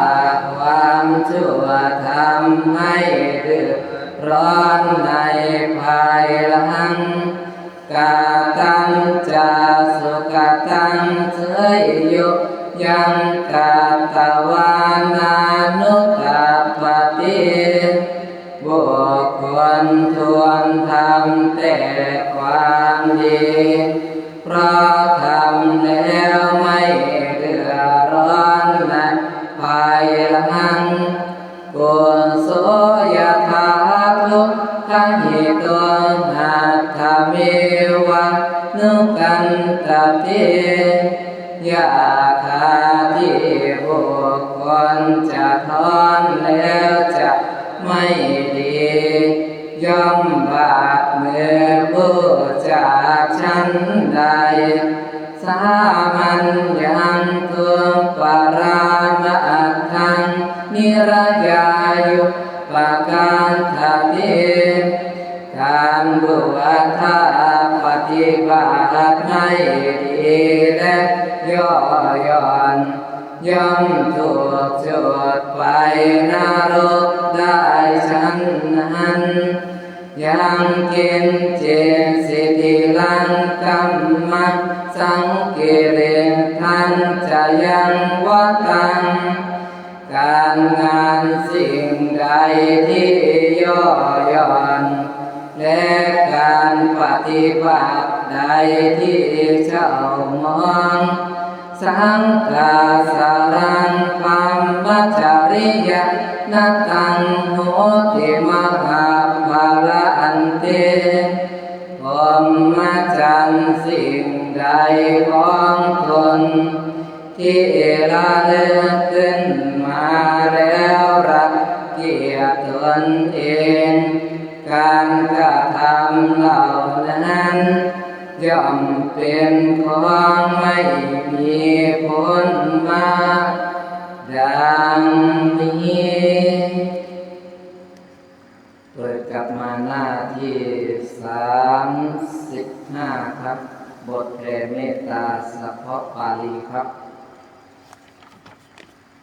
ຄວາມຊົ່ວທຳໃຫ້ເດືອດຮ້ອນໃນພາຍຫຼັງ ກະຕັນຈາສຸກະຕັງ ເຊີຍໂຍ ຍັງກະຕະວານານຸຕະປະຕິ ບຸກຄົນທວນທຳແຕ່ຄວາມດີ ເພາະທຳແລ້ວໄມ່ເດືອດຮ້ອນໃນພາຍຫຼັງ ໂກໂສ ຍະຖາ ທຸກຂະຫິໂຕ ຫັດຖະເມວານຸກັນຕະຕິ ຢາກຫາທີ່ບຸກຄົນຈະຖອນແລ້ວຈະໄມ່ດີ ຍ່ອມບາດມືບູຈາ ຊັ້ນໃດ ສາມັນຍັງທຸປະລາມະອັດຖັງ ນິຣະຍາຍຸປະການທະຕິ ການບົວທາປະຕິບັດໄມ່ດີ ແລະ ຍໍ້ຢ່ອນ ຍ່ອມຖືກໂຈດໄປນະລົກໄດ້ຊັ້ນນັ້ນ ຍັງກິນຈິນສິຕິລັງກັມມັງ ສັງກິລິນທັນຈະຍັງວະຕັງ ການງານສິ່ງໃດທີ່ຍໍ້ຢ່ອນ ແລະ ການປະຕິບັດໃດທີ່ເສົ້າໝອງ ສັງກາສາລັງ ພຳມະຈະລິຍະນະຕັງ ໂຫຕິ ມະຫະພາລະອັນເຕ ພົມມະຈັນ ສິ່ງໃດຂອງຕົນ ທີ່ລະລຶກຂຶ້ນມາແລ້ວລັງກຽດຕົນເອງ ການກະທຳເຫຼົ່ານັ້ນ ຍ່ອມເປັນຂອງໄມ່ມີຜົນມາກ ດັ່ງນີ້. ເປີດກັບມາໜ້າທີສາມສິບຫ້າ ຄັບ ບົດແຜ່ເມດຕາສະເພາະປາລີ ຄັບ.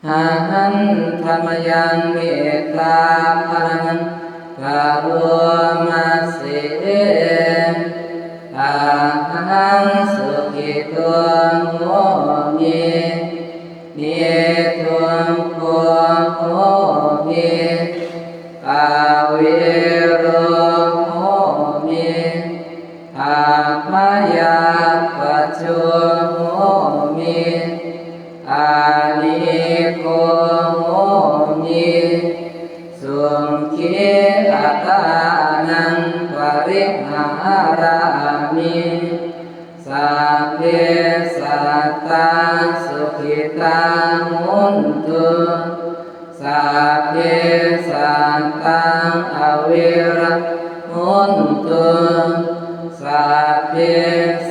ອະຫັນທະມະຍັງເມດຕາພະລັງ ກະໂຣມະເສ ອະຫັງສຸກິໂຕ ໂຫມິ ນິທຸງໂກ ໂຫມິ ອະເວໂຣ ໂຫມິ ອະພະຍາປັດໂຈ ໂຫມິ ອານິໂກ ໂຫມິ ສຸຂີອັດຕານັງປະລິຫາຣາມິ ສັບເພສັດຕາສຸຂີຕາໂຫນຕຸ ສັບເພສັດຕາອະເວຣະໂຫນຕຸ ສັບເພ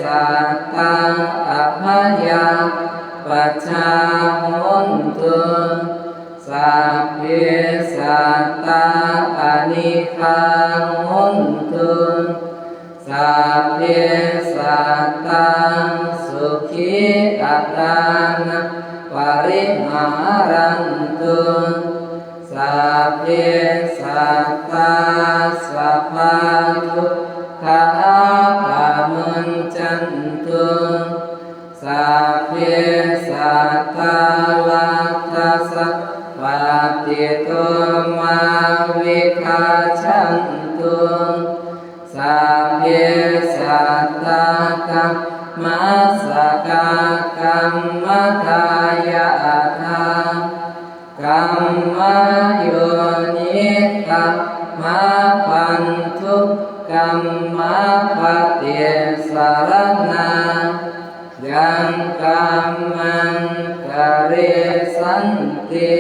ສັດຕາອະພະຍາປັດຈາໂຫນຕຸ ສັບເພສັດຕາອະນິກາໂຫນຕຸ ສັບເພສັດຕາສຸຂີອັດຕານັງປະລິຫາຣັນຕຸ ສັບເພສັດຕາສັບພະທຸກຂາປະມຸນຈັນຕຸ ສັບເພສັດຕາລັດຖະສັບປະຕິໂຕມາວິກາຈັນຕຸ ສັບເພສັດຕາກັມມະສະກາກັມມະທາຍາທາ ກັມມະໂຍນິກັມມະພັນທຸກັມມະປະຕິສະລະນາ ຍັງກັມມັງກະເຣສັນຕິ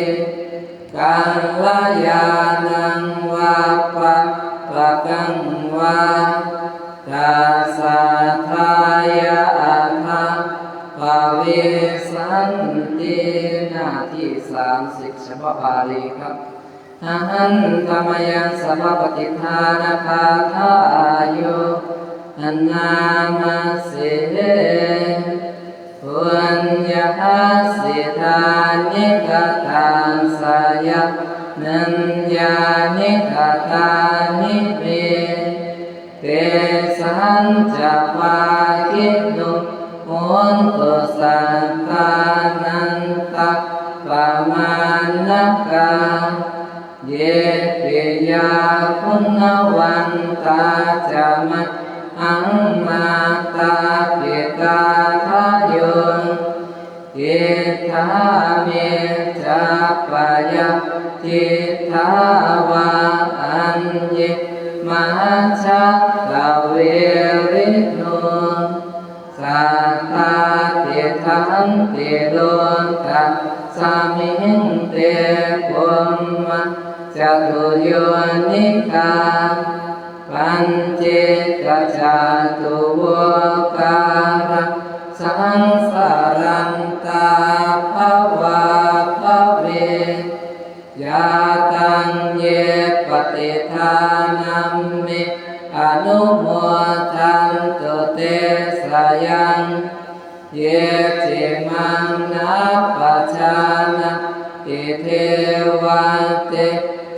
ກັນລະຍານັງວາປະປະກັງວາ ຕັດສະ ນທະມະຍັງ ສັບພະປະຕິທານະຄາຖາຍຸ ອັນນາມະເສ ປຸນຍະຮັດສິທານິ ກະຕັນສະຍານັນຍານິ ກະຕານິເມ ເຕສັນຈະພາກິໂນ ໂຫນຕຸ ສັດຖານັນຕະປະມານະກາ ເຢ ປິຍະຄຸນນະວັນຕາ ຈະ ມະຫັງ ມາຕາ ປິຕາ ທະໂຍ ທິດຖາ ເມ ຈະ ປະຍັດທິດຖາວາ ອັນເຍ ມະຫັດຈັກກະເວຣິໂນ ສັດຖາຕິດຖານຕິ ໂລກັດສະມິງ ເຕ ພົມມະ ຈະຕຸໂຍນິກາ ປັນຈິກະຈະຕຸໂວກາລະ ສັງສາລັນຕາ ພະວາພະເວ ຍາຕັງ ເຢ ປະຕິທານັມ ເມ ອະນຸໂມທັນຕຸ ເຕສະຍັງ ເຢ ຈິມັງ ນະ ປະຈານາ ຕິ ເທວະ ເຕ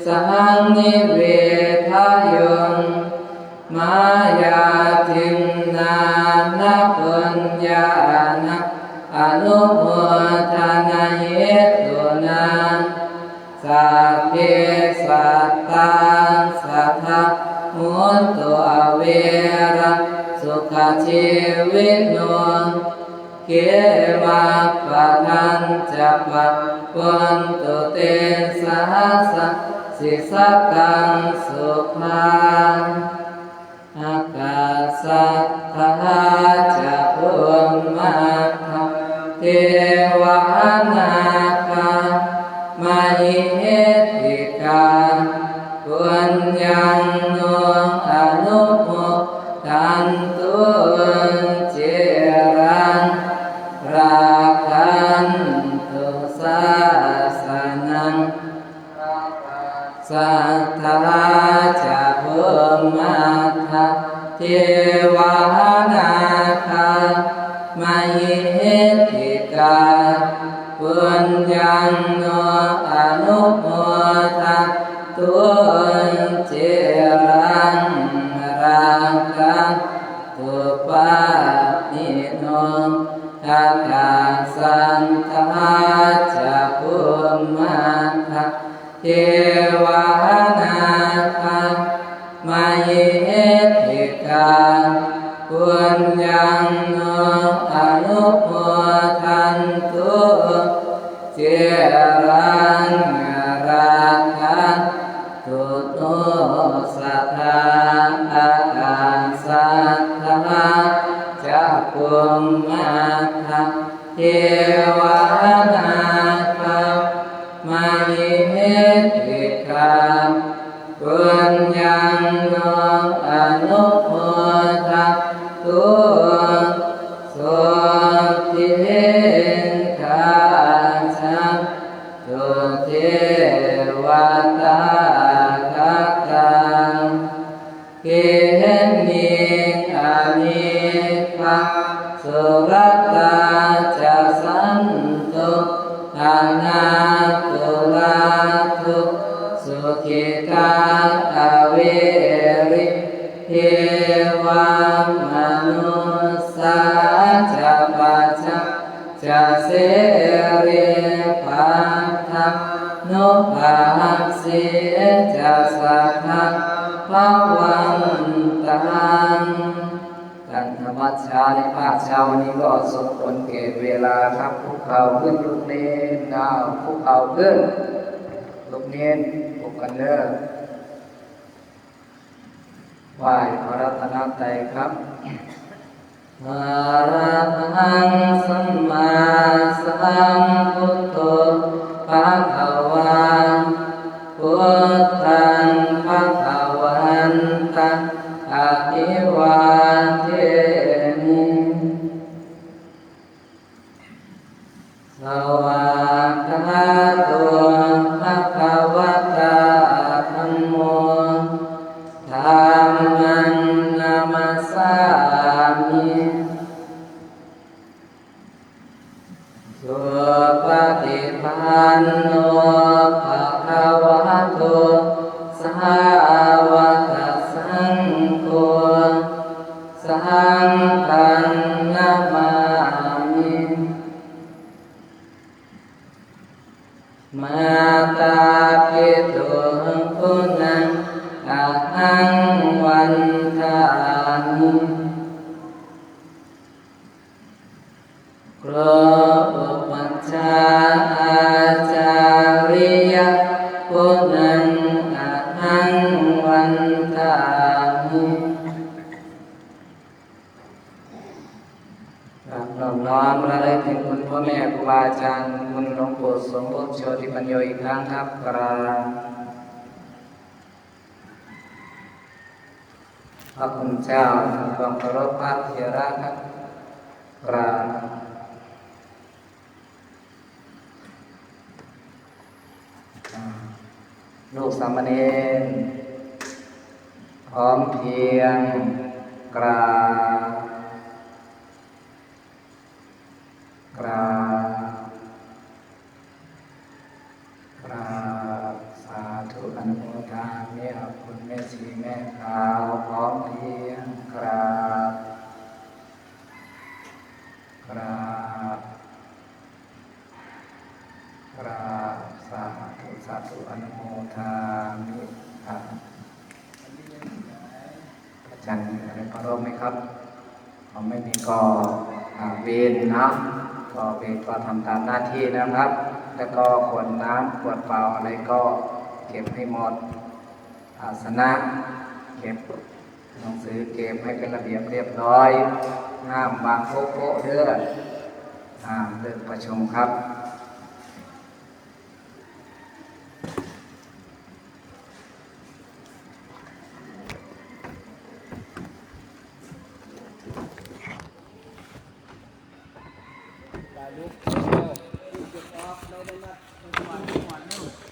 ສັງ ນິເວທະໂຍ ມາຍາທິນນານະ ປຸນຍານະ ອະນຸໂມທະນາ ເຫຕຸນາ ສັບເພ ສັດຕາ ສະທາ ໂຫນຕຸ ອະເວຣະ ສຸຂະ ຊີວິໂນ ເຂມະ ປະທັນຈະ ປະ ປຸນຕຸ ເຕສະ ສະ ສິ ສະຕັງ ສຸຂັງ ອາກາສັດຖາ ຈະ ພູມມະທາ ເທວາ ນາຄາ ມະຫິເຫຕິກາ ປຸນຍັງ ໂນ ອະນຸໂມທັນຕຸ ເຈລັງ ລັກຂັນຕຸ ສາສະນັງ ສັດຖາ ຈະ ພູມມະທາ ເທວາ ນາຄາ ມະຫິເຫຕິກາ ປຸນຍັງ ໂນ ອະນຸໂມທັນຕຸ ເຈລັງ ລັກຂັນຕຸ ປານິໂນ ອາກາສັດຖາ ຈະ ພູມມະທາ ເທວາ ນາຄາ ມະຫິເຫຕິກາ ປຸນຍັງ ໂນ ອະນຸໂມທັນຕຸ ເຈລັງ ລັກຂັນຕຸ ໂນ ສັດຖາ ອາກາສັດຖາ ຈະ ພູມມະທາ ເທວາ ນາຄາ ມະຫິເຫຕິກາ ປຸນຍັງ ໂນ ອະນຸໂມທັນຕຸ ໂສຕິຄາຈັນຕຸ ເທວະຕາຄະຕັງ ເກມິງ ອະເນກາ ສຸລະຕາ ຈະ ສັນຕຸ ອະນາຕຸລາຕຸ ສຸຂີຕາ ອະເວຣິ ເທວາ ມະນຸດສາ ຈະ ປະຈາ ຈະ ເສລີ ພັດທານຸພາສິ ຈະ ສັກຂາພະວັນຕັງ. ທ່ານທຳມະຊາລິພາບເຊົ້ານີ້ກໍສົມຄວນແກ່ເວລາ ຄັບຄຸກເຂົ່າຂຶ້ນ ລູກເນນ ເອົາ ຄຸກເຂົ່າຂຶ້ນ ລູກເນນ ພົບກັນເດີ. ໄຫວ້ພະລັດຕະນະໄຕຄັບ. ອະລະຫັງ ສຳມາສຳພຸດໂທ ພະຄະວາ ພຸດທັງ ພະຄະວັນຕັງ ອະພິວາເທມິ. ສະວາກຂາໂຕ ພະຄະວະຕາ ວັນທາມິ ກາບນ້ອມລະລຶກເຖິງຄຸນພໍ່ແມ່ ຄູບາອາຈານ ຄຸນຫຼວງປູ່ສົມໂພດ ໂຊຕິປັນໂຍ ອີກຄັ້ງຄັບ ກາບ ພະຄຸນເຈົ້າ ຄວາມເຄົາລົບ ພະເຖລະຄັບ ກາບ ອ່າ ລູກສາມະເນນ ພ້ອມພຽງ ກາບ ກາບ ກາບ ສາທຸ ອະນຸໂມທາມິ ຂອບຄຸນແມ່ຊີແມ່ຂາວ ພ້ອມພຽງ ກາບ ກາບ ກາບ ສາທຸ ສາທຸ ອະນຸໂມທາມິ ອາຈານມີອະໄລປະໂລມໄໝຄັບ? ຖ້າໄມ່ມີກໍ ອາ ເວນເນາະ ກໍເວນກໍທຳຕາມໜ້າທີ່ນະຄັບ ແລ້ວກໍຂວດນ້ຳ ຂວດເປົ່າອະໄລກໍເກັບໃຫ້ໝົດ ພາຊະນະເກັບ ໜັງສືເກັບໃຫ້ເປັນລະບຽບລຽບຮ້ອຍ ຫ້າມວາງໂປະໆເດີ ຫ້າມເລີກປະຊຸມຄັບ. ໄປລູກ ເອີ ລູກຈະອອກໄດ້ ໄດ້ມາ ໄດ້ມາ ໄດ້ມາ.